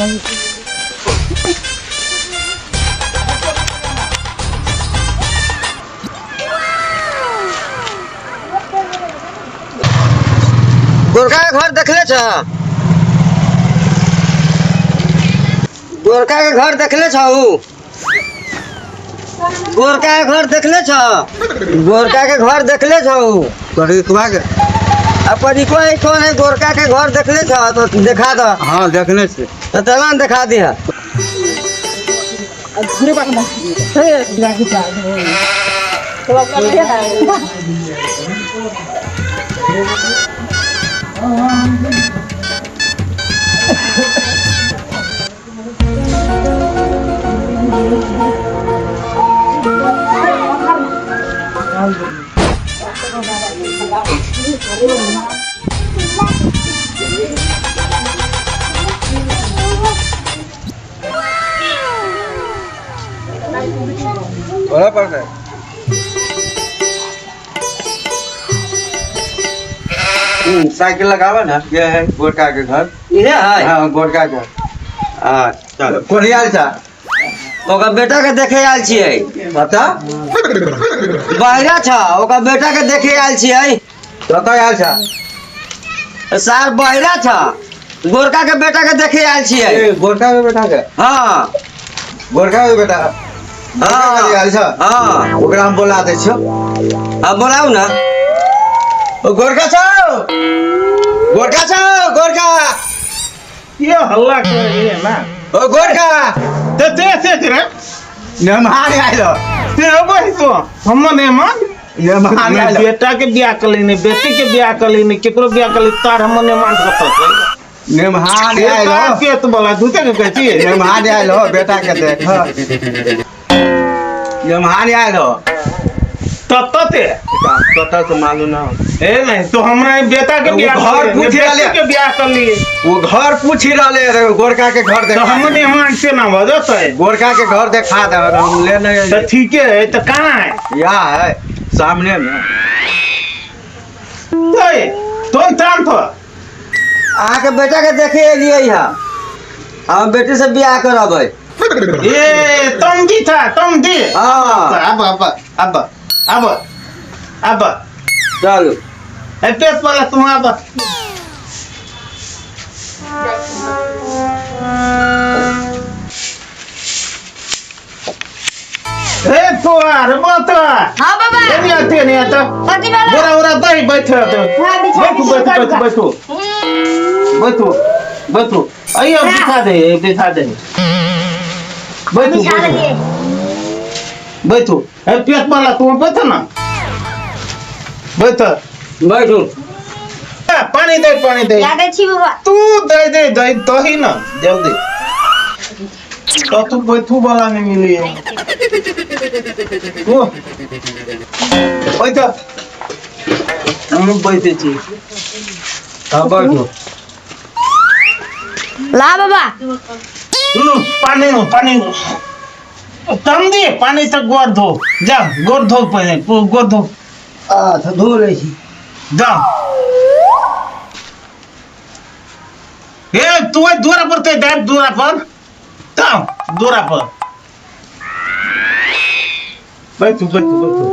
गोरका के घर देखले छ? गोरका के घर देखले छौ? गोरका के घर देखले छ? गोरका के घर देखले छौ? परिकवा के। आ परिकवा है कौन है? गोरका के घर देखले छ तो देखा द। हाँ देखने से। तो चला न देखा दिया। बड़ा पड़ है। साइकिल लगावा ना, ये है गोरका के घर। इहे है? हाँ गोरका के। हाँ चलो। कोनी आयल छा? ओकर बेटा के देखे आयल छियै। बता। बहरा छ, ओकर बेटा के देखे आयल छियै। कतऽ आयल छा? सार बहरा छ, गोरका के बेटा के देखे आयल छियै। ए, गोरका के बेटा के? हाँ। गोरका के बेटा। हाँ। गोरका के आयल छ? हाँ। ओकरा हम बोला दै छियौ। हाँ बोलाउ ना। ओ गोरका छौ, गोरका छौ, गोरका। ये हल्ला कर रही है ना। ओ गोरका। ते ते ते ते रे। मेहमान आयल। ते अबै तो हम मेहमान। मेहमान आयल। बेटा के बियाह कर लेने, बेटी के बियाह कर लेने, केकरो बियाह कर ले, तार हम मेहमान कतऽ छै? मेहमान आयल। के तो बोला झूठे के कहै छी। मेहमान आयल हो, बेटा के देख। मेहमान आयल हो। तत्त ते। कतऽ से मालूम ना। ए नहीं तो हमरा बेटा के बियाह घर पूछ रहले। के बियाह कर लिए। वो घर पूछ रहले रे, गोरका के घर तो देखा। हम मेहमान से ना भऽ जेतै। गोरका के घर देखा दे, हम ले नहीं। तो ठीके है, तो कहाँ है? यहाँ है सामने में। तो तुम थाम तो। अहाँ के बेटा के देखे एलियै है, हम बेटी से बियाह करबै। ए तुम दी था, तुम दी। हाँ। अब अब अब अब अब चलू। ए पेट वाला तुम अब। ए तोहार बता। हाँ बाबा। नहीं आते नहीं आता। कथी भेलै? बोरा ओरा दही बैठे रहते। हाँ, बिछा बैठू, दे, बैठू, बिछा बैठू, दे। बैठू। बैठू, बैठू। आइए, बिछा दे, बिछा दे। बैठू, बिछा बैठू। दे। बैठू। ए पेट वाला तू बैठ ना। बैठ। बैठू। ए, पानी दे, पानी दे। ला दै छी बाबा। तू दे दे, दे तो ही ना, जल्दी। तो तू बैठू वाला नहीं मिली है। ओ। बैठ। हम बैठे छी। हाँ, बैठू। ला बाबा। लो, पानी लो, पानी लो। तम दे, पानी से गोर धो। जा, गोर धो पहले, गोर धो। अच्छा, धो लै छी। जा। ए, तू ओइ दुआरा पर ते जा, दुआरा पर। जा, दुआरा पर। बैठू, बैठू, बैठू।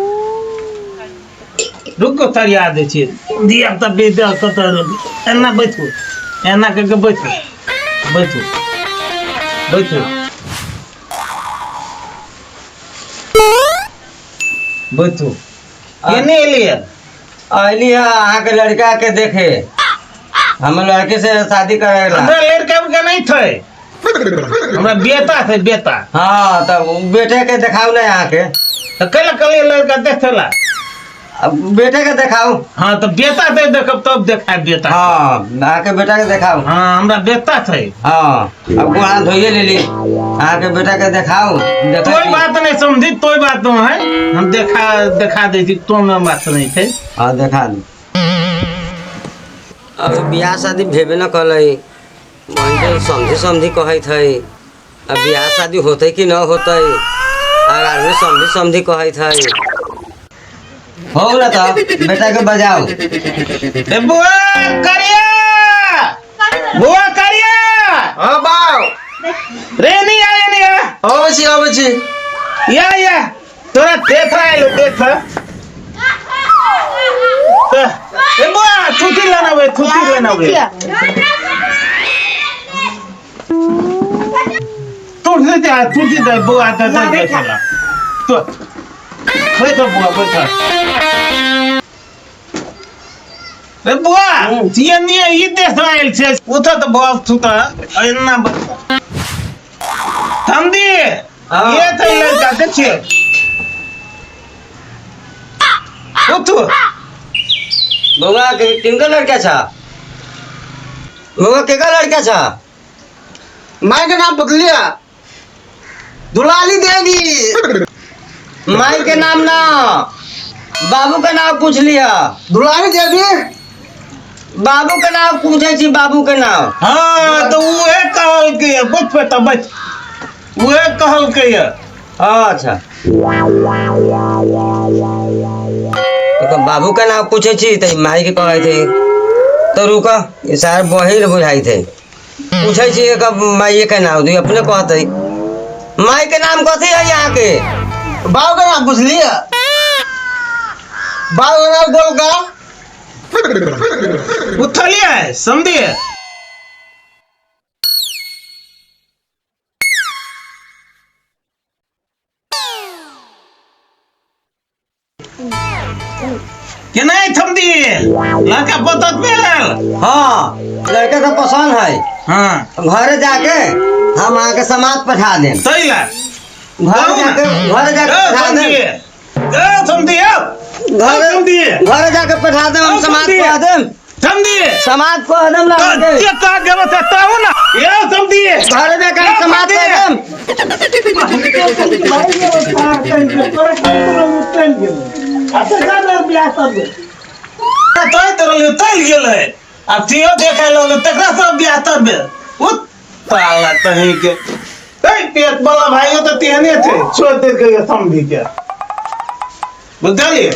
रुको, तरिया दै छी। दिया तऽ बेच कतऽ एना बैठू, एना कऽ के बैठू, बैठू, बैठू, बैठू। केने एलियै? अयली है अहाँके लड़का के देखे, हम लड़के से शादी करे ला। हमरा लड़का उड़का नहीं थे, हमरा बेटा थे, बेटा। हाँ, तब बेटे के देखाउ ना अहाँके। तो कल कल लड़का देखेला। अब बेटे के देखाउ। हाँ, तो बेटा दे देखब तब देखाब बेटा। हाँ, अहाँके बेटा के देखाउ। हाँ, हमरा बेटा थे। हाँ, अब गोड़ धोइए लेली, अहाँके बेटा के देखाउ। देखै कोई छी। बात नहीं समझी, कोई बात नहीं है, हम देखा दै छी, तो में बात नहीं थे। हाँ, देखा दू। अब बियाह शादी भेबे न कलै, मन समझी समझी कहैत है। अब बियाह शादी होतै कि न होतै, आर आदमी समझी समझी कहैत है। हो ना तो बेटा के बजाओ। ए बुआ करिया, बुआ करिया। हाँ बाऊ। रे नहीं आया नहीं आया अबै छी अबै छी। या या तोरा देख आयल देख। ए बुआ थूथी लेना बे, थूथी लेना बे। टूट दे थूथी दे बुआ दे दे देख तो बैठ बुआ बैठ। रे बुआ ये ई देख आयल छे उठ त बुआ थूता एना थमदी। हाँ। ये तो लड़का देखिए उठो। बउआ के किनकर लड़का छा? बउआ केकर लड़का छा? माई के नाम बदलिया दुलाली देवी। माई के नाम ना बाबू के नाम पूछ लिया। दुलारी देवी। बाबू के नाम पूछे छी, बाबू के नाम। हाँ तो उहे कहलकै ये, बैठ बेटा बैठ, उहे कहलकै ये। अच्छा तो बाबू के नाम पूछे छी त माई के कहै थे तो रुक ई सार बहिर बुझाई थे। पूछे छी एक माई के नाम दी अपने कहते माई के नाम कथी है यहाँ के? बाबू के नाम पूछ लिया। बाबू के नाम गोलका। उठलिए समझिए। के नहीं थमदी लड़का पसंद भेल? हाँ लड़का तो पसंद है। हाँ घरे जाके हम अहाँ के समाज पठा देम। सही ला घर जाके घर जाके पठा देम। घर जाके पठा देम हम समाज पठा देम। समाज कह देम ना घर जाके हम समाज कह देम। पेट वाला भाइयों तो तेहने थे छोड़ दे के समझी के बुझलिए।